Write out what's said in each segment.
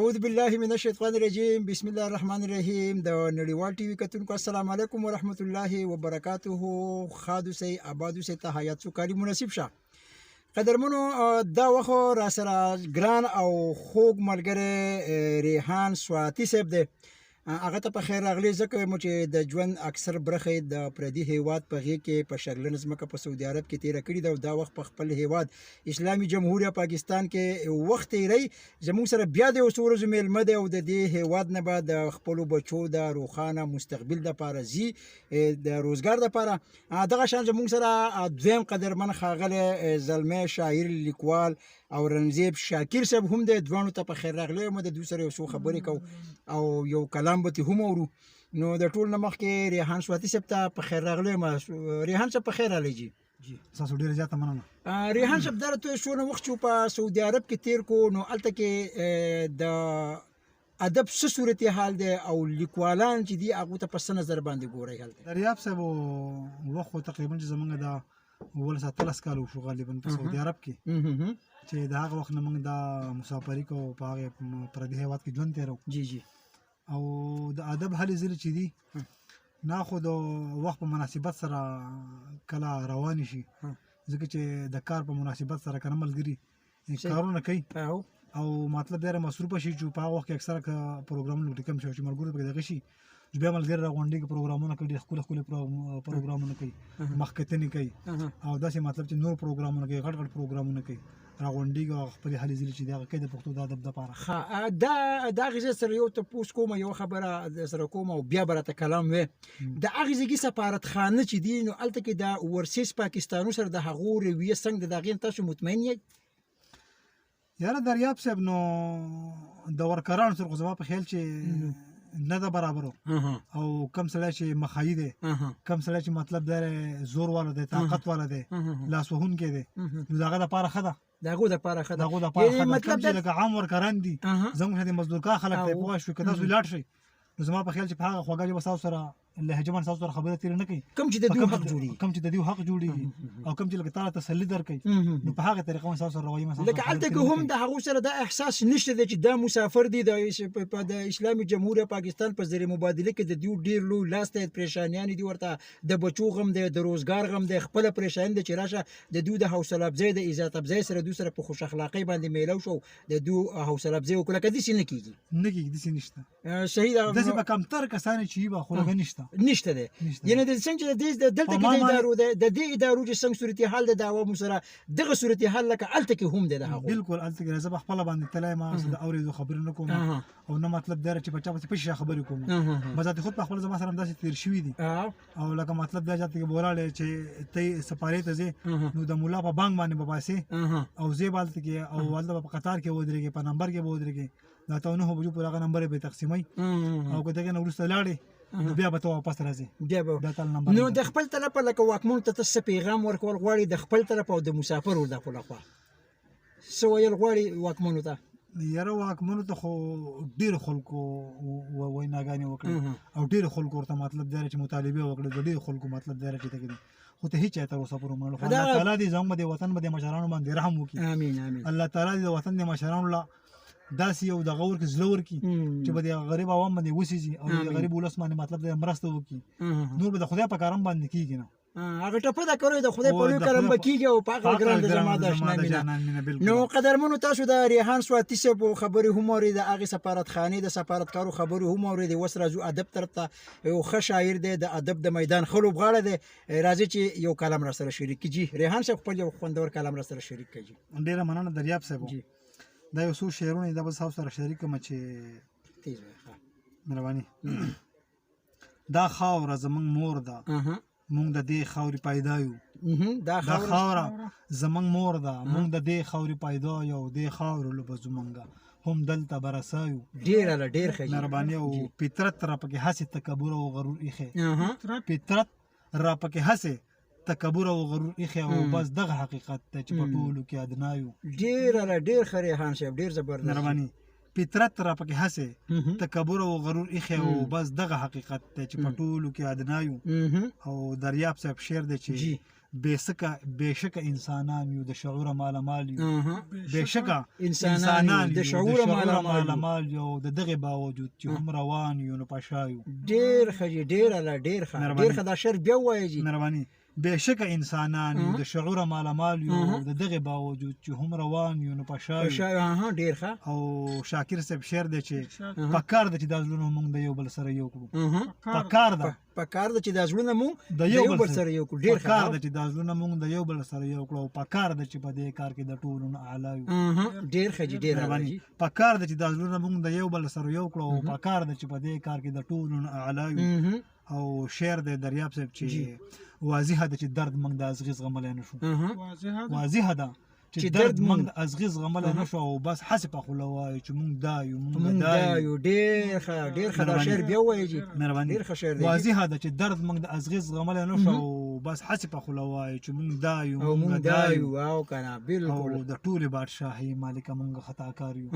اعوذ بالله من الشیطان الرجیم، بسم الله الرحمن الرحیم. د نړیوال ټي وي کتونکو، السلام علیکم ورحمت الله وبرکاته. ښاد اوسئ، آباد اوسئ، ته حیات سوکالي مناسب شه. قدرمنو، دا وخت را سره ګران او خوږ ملګری ریحان سواتی صاحب دی. هغه ته په خیر راغلی، ځکه مو چې د ژوند اکثر برخه د پردي هیواد په غیږ کې په شګلن ځمکه په سعودي عرب کې تیره کړې ده او دا وخت په خپل هیواد اسلامي جمهوریه پاکستان کې وخت تیری. زموږ سره بیا د یو څو ورځو میلمه دی او د دې هیواد نه به د خپلو بچو د روښانه مستقبل دپاره ځي، د روزګار دپاره. دغه شان زموږ سره دویم قدرمن ښاغلی زلمی شاعر، لیکوال او رنځیب شاکر صاحب هم دی. دواړو ته په خیر راغلی یم. د دوی سره یو څو خبرې کوو او یو کلام به ترې هم اورو. نو د ټول نه مخکې ریحان سواتی صاحب ته په خیر راغلی یم. ریحان صاحب، په خیر راغلی جي. جی، تاسو ډیره زیاته مننه. ریحان صاحب، دا راته څونه وخت چې په سعودي عرب کې تیر کو، نو هلته کې د ادب څه صورتحال دی او لیکوالان چې دي هغو ته په څه نظر باندې ګورئ هلته؟ دریاب صاحب، وخت خو تقریبا چې زمونږ دا 17 18 کال وشو غالبا په سعودي عرب کې، چې د هغه وخت نه موږ دا مسافري کوو، په هغه پردي هیواد کې ژوند تېرو. جی جی او د ادب هلې ځلې چې دي نه، خو د وخت په مناسبت سره کله روان شي، ځکه چې د کار په مناسبت سره کنه ملګري کارونه کوي او مطلب ډېر مصروف شي، چې په هغه وخت کې اکثره پروګرامونه کم شي، چې ملګرو پکې دغه شي، چې بیا ملګري راغونډېږي، پروګرامونه کوي، ډېر ښکلي ښکلي پروګرامونه کوي، مخکتنې کوي او داسې مطلب چې نور پروګرامونه کوي، غټ غټ پروګرامونه کوي، راغونډېږي او خپلې هلې ځلې چې دغه کوي د پښتو د ادب دپاره. ښه، دا د هغې ځای سره یو تپوس کوم، یو خبره سره کوم او بیا به راته کلام وې. د هغې ځای سفارتخانه چې دي، نو هلته کې د اوورسیز پاکستانو سره د هغو رویه څنګه د هغې تاسو مطمئن یئ؟ یاره دریاب صاحب، نو د ورکرانو سره خو زما په خیال چې نه ده برابرو، او کم سړی چې مخایي دی، کم سړی چې مطلب دی زور والا دی، طاقت والا دی، لاس وهونکی دی، نو د هغه دپاره ښه ده. د هغو دپاره ښه ده. د هغو دپاره ښه ده. مطلب چې لکه عام ورکران دي، زموږ د مزدورکار خلک دی، پوه شوې؟ که تاسو لاړ شئ نو زما په خیال چې په هغه خوږه ژبه ستاسو سره لهجه باندې تاسو سره خبرې تېرې نه کوي. کوم چې د دوی حق جوړیږي. کوم چې د دوی حق جوړیږي او کوم چې لکه تاله تسلي درکوي، نو په هغه طریقه باندې تاسو سره روایي مثلا. لکه هلته کې هم د هغو سره دا احساس نشته دی چې دا مسافر دي، د اسلامي جمهوریت پاکستان په زر مبادله کې د دوی ډېر لوی لاس دی، پریشانیانې دي ورته، د بچو غم دی، د روزګار غم دی، خپله پریشاني دی، چې راشه د دوی د حوصله افزای، د عزت افزای سره دوی سره په خوش اخلاقۍ باندې میلو شو، د دوی حوصله افزای وکړه، لکه داسې نه کېږي؟ نه کېږي، داسې نشته. صحیح ده. داسې به کمتر کسان چې به، خو لږه نشته. نشته دی، یعنی د څنګه چې د دلته کې د ادارو د دې ادارو چې څنګه صورتحال د عوامو سره، دغه صورتحال لکه هلته کې هم دی د هغو. بالکل، هلته کې زه به خپله باندې تللی ما د اورېدو خبرې نه کوم او نه مطلب دا چې په چا پسې پشي خبرې کوم. بذات خود په خپل زما سره همداسې تېر شوي دي او لکه مطلب دا چې بولاړې چې ته سپارې ته ځې، نو د مولا په بانګ باندې به پاسې او ځې به هلته کې او هلته به په قطار کې ودرېږې، په نمبر کې به ودرېږې، دا ته 9 بجو پورې هغه نمبر به تقسیموي او که دغه نه وروسته لاړې نو بیا به ته واپس راځې. بیا به بیا تل نمبر. نو د خپل طرفه لکه واکمنو ته څه پیغام ورکول غواړي د خپل طرف او د مسافرو د خپل خوا څه ویل غواړي واکمنو ته؟ یاره، واکمنو ته خو ډېر خلکو ویناګانې وکړې او ډېر خلکو ورته مطلب دا چې مطالبه وکړې، د ډېر خلکو مطلب دا چې ته خو ته هیڅ تر اوسه پورې منلو. الله تعالی دې زموږ د وطن باندې مشرانو باندې رحم وکړي. امين امين. الله تعالی دې د وطن د مشرانو لا داسې یو دغه ورکړي، زړه ورکړي چې به د غریب عوام باندې وسیږي او د غریب ولس باندې مطلب د مرسته وکړي. نور به د خدای په کرم باندې کیږي نه. هغه ټپه دا کړو، د خدای په لوی کرم به کیږي او په هغه ګران د زما د اشنا مینه. نو قدرمنو، تاسو د ریحان سواتی صاحب خبرې هم اورې، د هغې سفارتخانې د سفارتکارو خبرې هم اورې. د اوس راځو ادب طرف ته. یو ښه شاعر دی، د ادب د میدان ښه لوبغاړی دی. راځي چې یو کلام را سره شریک کړي. جي ریحان صاحب، خپل یو خوندور کلام را سره شریک کړي. ډیره مننه دریاب صاحب. دا یو څو شعرونه دا به تاسو سره شریک کړم چې تیز وای. مهرباني. دا خاوره زمونږ مور ده، مونږ د دې خاورې پیدا یو. دا خاوره زمونږ مور ده، مونږ د دې خاورې پیدا یو، دې خاورې له به زمونږ هم دلته برسا یو. ډیر اعلی، ډیر ښه. مهرباني. او فطرت را پکې هسې تکبر او غرور ایښی، فطرت را پکې هسې تکبر او غرور ایښی او بس دغه حقیقت دی چې په ټولو کې ادنا یو. ډیر اعلی، ډیر ښه ریحان صاحب، ډیر زبردست. مهرباني. فطرت را پکې هسې تکبر او غرور ایښی او بس دغه حقیقت دی چې په ټولو کې ادنا یو. او دریاب صاحب شعر دی چې بېشکه بېشکه انسانان یو، د شعوره مالامال یو. بېشکه انسانان یو، د شعوره مالامال یو، د دغه باوجود چې هم روان یو نو په شا یو. ډېر ښه جي، ډېر اعلی، ډېر ښه، ډېر ښه. دا شعر بیا ووایه جي. مهرباني. بېشکه انسانان یو، د شعوره مالامال یو، د دغه باوجود چې هم روان یو نو په شا یو. ډېر ښه. او شاکر صاحب شعر دی چې پکار ده چې دا زړونه موږ د یو بل سره یو کړو. پکار ده، پکار ده چې دا زړونه موږ د یو بل سره یو کړو. ډېر ښه. پکار ده چې دا زړونه موږ د یو بل سره یو کړو، پکار ده چې په دې کار کې د ټولو نه اعلی یو. ډېر ښه جي، ډېر مهرباني. پکار ده چې دا زړونه موږ د یو بل سره یو کړو، پکار ده چې په دې کار کې د ټولو نه اعلی یو. او شعر دی دریاب صاحب چې واضحه ده چې درد موږ د ازغي زغملی نه شو. واضحه ده چې درد موږ د ازغي زغملی نه شو، او بس هسې په خوله وایو چې موږ دا یو، موږ دا یو. ډېر ښه، ډېر ښه. دا شعر بیا ووایه جي. مهرباني. ډېر ښه شعر دی. واضحه ده چې درد موږ د ازغي زغملی نه شو، او بس هسې په خوله وایو چې موږ دا یو، موږ دا یو. او که نه، بالکل. او د ټولې بادشاهۍ مالکه موږ خطاکار یو.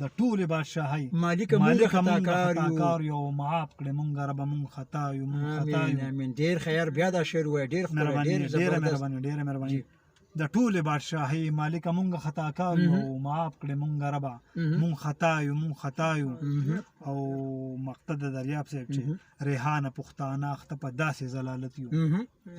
د ټولې بادشاهۍ مالکه مونږ خطاکار یو، معاف کړې مونږ ربه، مونږ خطا یو، مونږ خطا یو. امین. ډېر ښه یار، بیا دا شعر ووایه. ډېر ښکلی، ډېر زبردست. مهرباني، ډېره مهرباني. د ټولې بادشاهۍ مالکه مونږ خطاکار یو، معاف کړې مونږ ربه، مونږ خطا یو، مونږ خطا یو. او مقصد د دریاب صاحب چې ریحانه پښتانه اخته په داسې ضلالت یو.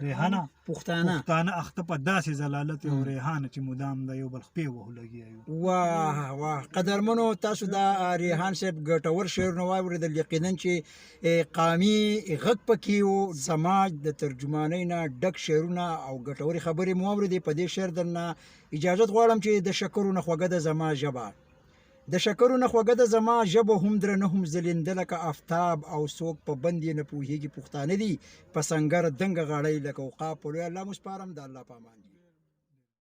ریحانه پښتانه اخته په داسې ضلالت یو، ریحانه چې مدام د یو بل خپې وهو لګیا یو. واه واه. قدرمنو تاسو دا ریحان صاحب ګټور شعرونه واورېدل. یقینا چې قامي غږ پکې و، سماج د ترجمانۍ نه ډک شعرونه او ګټورې خبرې مو واورېدې. په دې شعر درنه اجازت غواړم چې د شکرو نه خوږه ده زما ژبه، د شکرو نه خوږه ده زما ژبه، هم درنه هم ځلېنده لکه آفتاب، او څوک په بند یې نه پوهېږي پښتانه دي په سنګر دنګه غاړۍ لکه عقاب. په لوی الله مو سپارم، د الله په امان.